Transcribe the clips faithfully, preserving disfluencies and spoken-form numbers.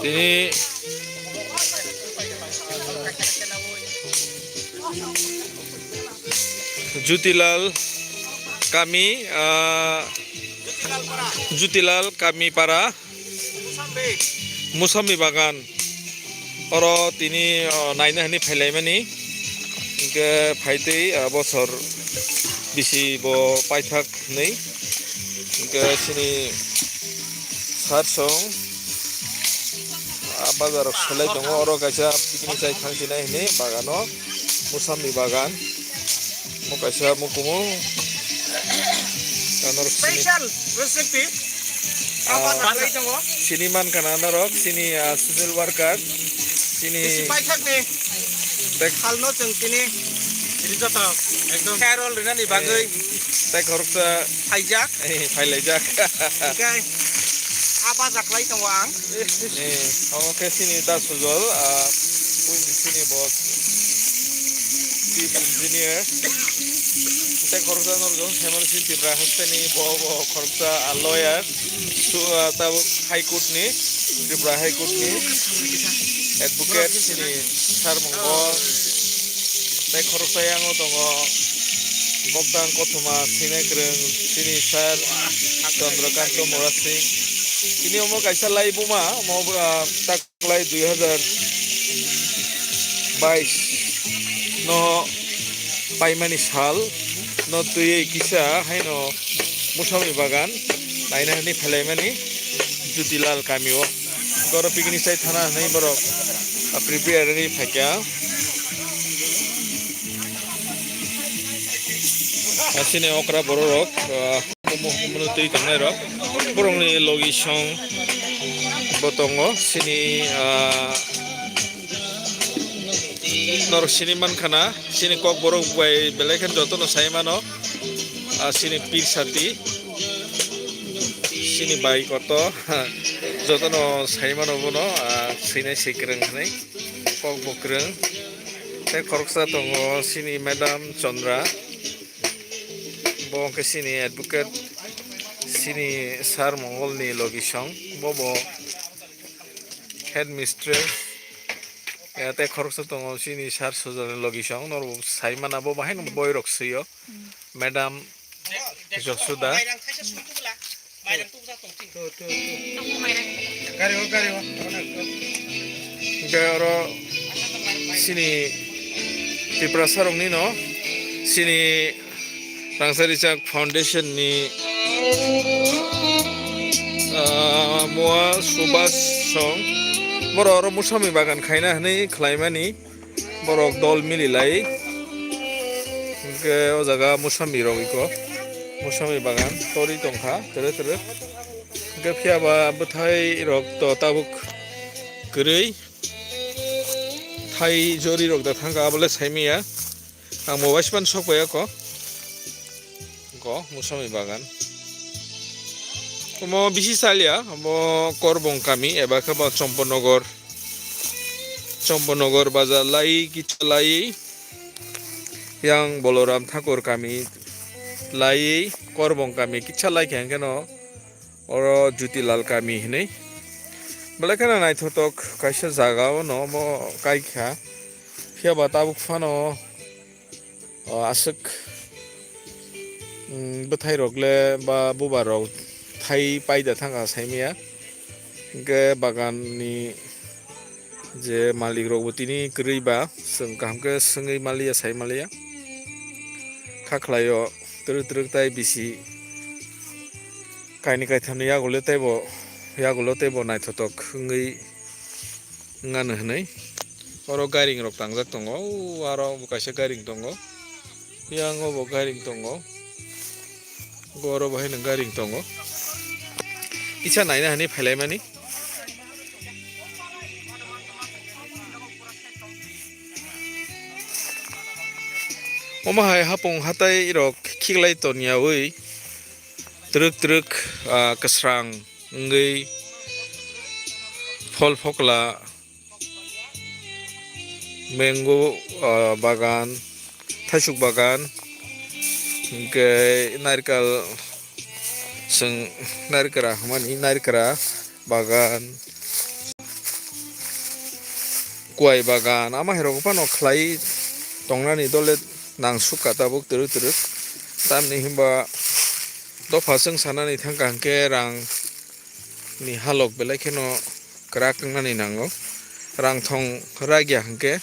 Tini Jutilal kami, ah, Jutilal kami para Musambi bagan. Oro tini, oh, naina hwnwi phailaimani. Hwnkhe phaitwi, ah, bosor bisi bo paithak hwnwi. Hwnkhe chini sar song, ah, bazar rok selai tongo. Oro kaisa picnic chai thang sinai hwnwi bagano, Musambi bagan. Mo kaisa mukumu. Kanor sini. Special recipe. Ah, apa tak lagi tunggu? Sini man kana norok, sini, ah, social worker. Sini. Bisi paithak ni. Tek. Halno chwng tini. Ini joto ekdom. Carol rinani bagwi. Eh, tek horoksa. Phaijak. Eh, phailaijak. Oke. Apa jaklai tongo ang? Eh, omo khe chini da Sujol, ah, puini chini boss, chief engineer. Tei khoroksa norok Hemant Singh Tripura hasteni bo, bo khoroksa, ah, lawyer, su-, ah, tabuk High Court ni, Tripura High Court ni advocate chini sar mung bo. Tei khoroksa yango tongo koktang kothoma sinai kwrwng chini sir Chandrakanta Murasing. Tini omo kaisa lai buma, omo, ah, taklai dui hazar bais no paimani sal no twiwi kisa haino Musambi bagan naina hwnwi phailaimani Jutilal kamio. Oro picnic chai thana hwnwi borok, ah, prepare wngwi phaikha. Asini okra bororok, ah, hukumu hukumunu twi tongnairok. Borokni logi song bo tongo. Sini, ah, norok sini mankha na, sini kok borok bai belai khe jotono sai mano. Ah, sini pir sati, sini bai koto, jotono sai mano bono, ah, swinai swi kwrwng hwnwi, kok bo kwrwng. Tei khoroksa tongo sini Madam Chandra, bo hwnkhe sini advocate, sini Sir Mongol ni logi song, bo bo headmistress. Ya, tei khoroksa tongo sini Sir Sujal ni logi song, norok sai mana bo bahai no boi rok swi o. Madam Josuda. Hwnkhe oro sini Tiprasa rokni no sini Rangchak Rijak Foundation ni, ah, Mua Subhas song. Borok oro Musambi bagan khaina hwnwi khlaimani. Borok dol mili lai. Hwnkhe o jaga Musambi rok iko. Musambi bagan torwi tongkha, tere tere. Hwnkhe phiyaba bwthai rok to tabuk kwrwi. Thai jori rok da thangkha, abole saimanya. Ang bo waispan sok paiya ko. Ko Musambi bagan. Omo bisi salia, omo Korbong kami eba khe bo Chomponogor. Chomponogor bazar lai kicha lai yang Boloram Thakur kami lai Korbong kami kicha lai khe hwnkhe no oro Jutilal kami hinwi. Belai kheno naithotok kaisa jaga o no omo kaikha. Phiya ba tabuk phano o aswk, mm, bwthai rok le ba bubar rok thai paida thangkha saimaya. Hwnkhe bagan ni je malik rok bo tini kwrwi ba chwng kaham khe swngwi maliya sai maliya. Kha khlai o twrwk twrwk tai bisi kainwi kaithamni yagulo teibo, yagulo teibo naithotok wngwi wngano hwnwi. Oro gairing rok tangjak tongo, o aro bo kaisa gairing tongo, yang o bo gairing tongo, oro bo haino gairing tongo, kisa naina hwnwi phailaimani. Omo hai hapung hatai rok khiklai toniyawi twrwk twrwk, ah, kwsrang wngwi phol phokla, mango, ah, bagan, thaisuk bagan, hwnkhe narikal, chwng narikra hwnmani narikra bagan. Kuai bagan, ama hai rok phano khlai tongnani dole nangsukha tabuk twrwk twrwk. Tamni hinba dopha chwng sanani thangkha hwnkhe rang ni halok belai kheno kwrak wngnani nango. Rang thong ragya hwnkhe,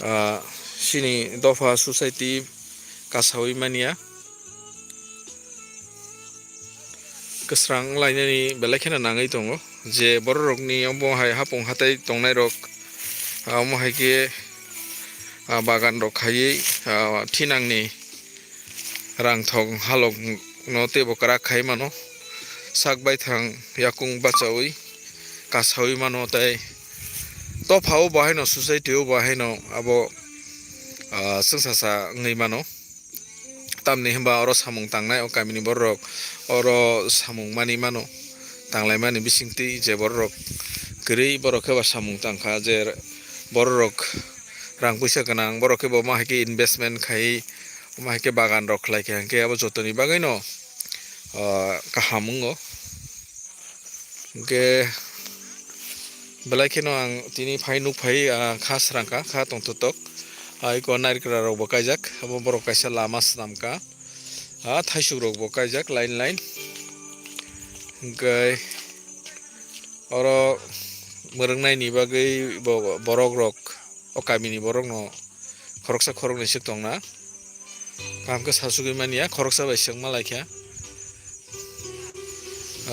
ah, chini dopha society kasaui manya. Kwsrang wnglainani belai kheno nangwi tongo, je bororokni omo hai hapung hatai tongnairok, ah, omo hai khe, ah, baganrok khaiwi, ah, thinangni rangthong halokno teibo kwrak khai mano, sak baithang yakung bachaui kasaui mano, tei dophao bo haino society-o bo haino abo, ah, chwngsacha wngwi mano. Tamni hinba oro samung tangnai o kamini bororok oro samung manwi mano, tanglaimani bisingtwi je bororok kwrwi borok khe ba samung tangkha, je bororok rang puisa gwnang borok khe bo ma hai khe investment khai ma hai khe bagan rok khlai kha hwnkhe abo jotoni bagwino, ah, kaham wngo. Hwnkhe belai kheno ang tini phai nuk phai, ah, kha srang kha, kha tongthotok. Ah, eko nairikra rok bo kaijak, abo borok kaisa lama swnam kha. Ah, thaisuk rok bo kaijak line line. Hwnkhe oro mwrwknai ni bagwi bo borok rok o kamini borokno khoroksa khoroknwi swk tongna. Kaham khe sasugwi manya, khoroksa bai swk ma lai kha.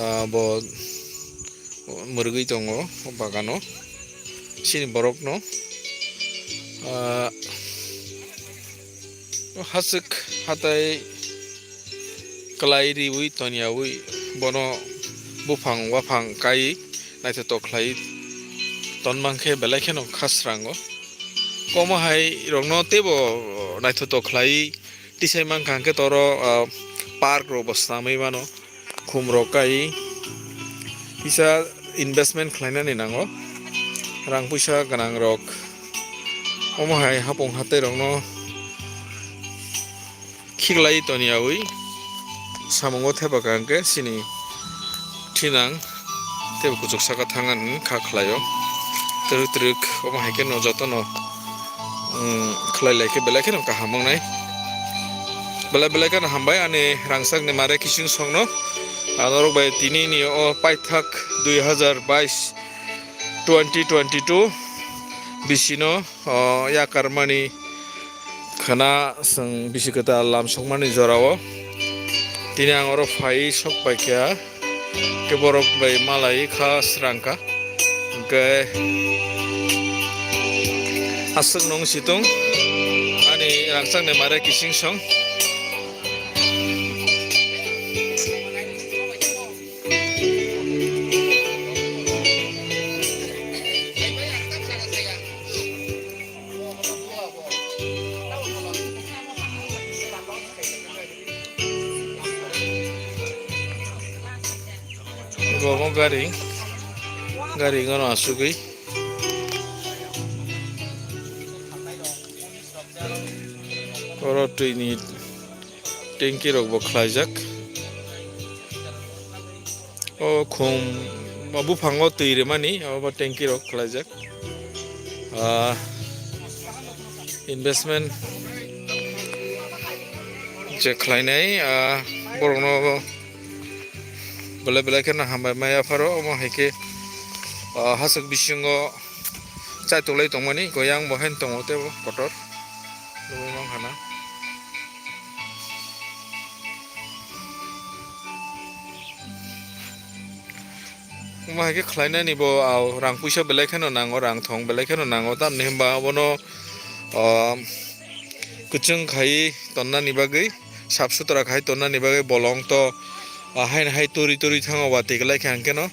Ah, bo mwrwgwi tongo o bagano, chini borokno. Ah, o haswk hatai kwlai riwi toniyaui bono buphang waphang kai naithotok khlai tonmang khe belai kheno kha srango. Komo hai rokno teibo naithotok khlai tisai mankha hwnkhe toro, ah, park rok bo swnamwi mano, khum rok kai kisa investment khlainani nango, rang puisa gwnang rok omo hai hapung hatai rokno khiklai toniyaui samungo thepakha hwnkhe chini thinang teibo kuchuk saka thangna kha khlaio. Twrwk twrwk omo hai kheno jotono, um, khlai lai khe belai kheno kaham wngnai. Belai belai kheno hambai ani rangchakni mare kising songno. Ang norok bai tini ni o paithak dui hazar bais, twenty twenty-two bisino, o, yakarmani khwna chwng bisi kwtal lam sokmani jorao. Tini ang oro phai sok paikha, khe borok bai malai kha srang kha. Hwnkhe aswk nung situng ani rangchakni mare kising song. Omo gari, gari gano asugwi. Oro twi ni tanki rok bo khlaijak. O khum, o buphango twi rwmani, obo tanki rok khlaijak. Ah, investment je khlainai, ah, borokno belai belai kheno hambai ma yapharo, omo hai khe, ah, haswk bisingo chaitok lai tongmani, goyang bo haino tongo teibo kotor nugwi mankha na. Omo hai khe khlainani bo, ah, rang puisa belai kheno nango, rang thong belai kheno nango, tamni hinba abono, ah, kwchwng khai tonnani bagwi, sap sutra khai tonnani bagwi bolong to, ah, haino hai turi turi thango, watwi kwlai kha hwnkhe no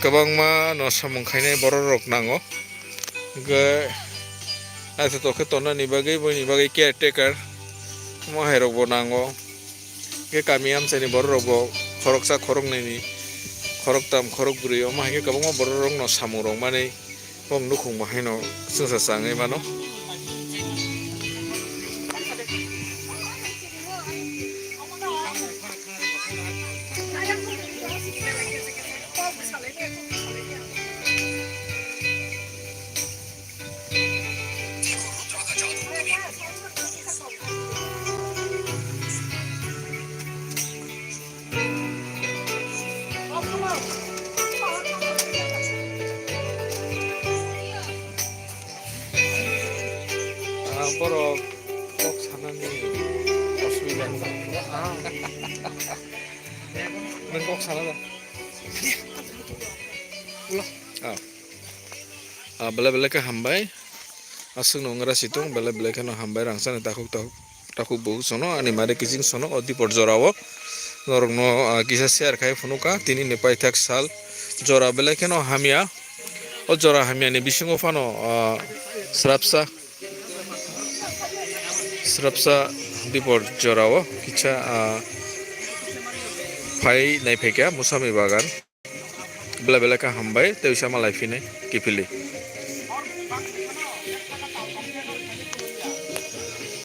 kwbangma no samung khainai borok rok nango. Hwnkhe naithotok khe tonnani bagwi, buini bagwi caretaker omo hai rok bo nango. Hwnkhe kami amchaini borok rok bo khoroksa khoroknwi ni, khoroktam khorokbrwi omo hai khe kwbangma borok rok no samung rok manwi bong nukhung bo haino chwngsa changwi mano. Nang kok sana da. Ah. Ah, belai belai khe hambai. Aswkno wngya situng, belai belai kheno hambai, rangchakni takhuk takhuk, takhuk bukhuk sono, ani mari kiching sono, o dipor jorao norokno, ah, kisa share khai phunukha, tini ni paithak sal jora belai kheno hamya. O jora hamyani bisingo phano, ah, srapsa, srapsa dipor jorao kisa, ah, phai nai phaikha Musami bagan. Belai belai khe hambai, tei uaisa malai phini kiphilwi.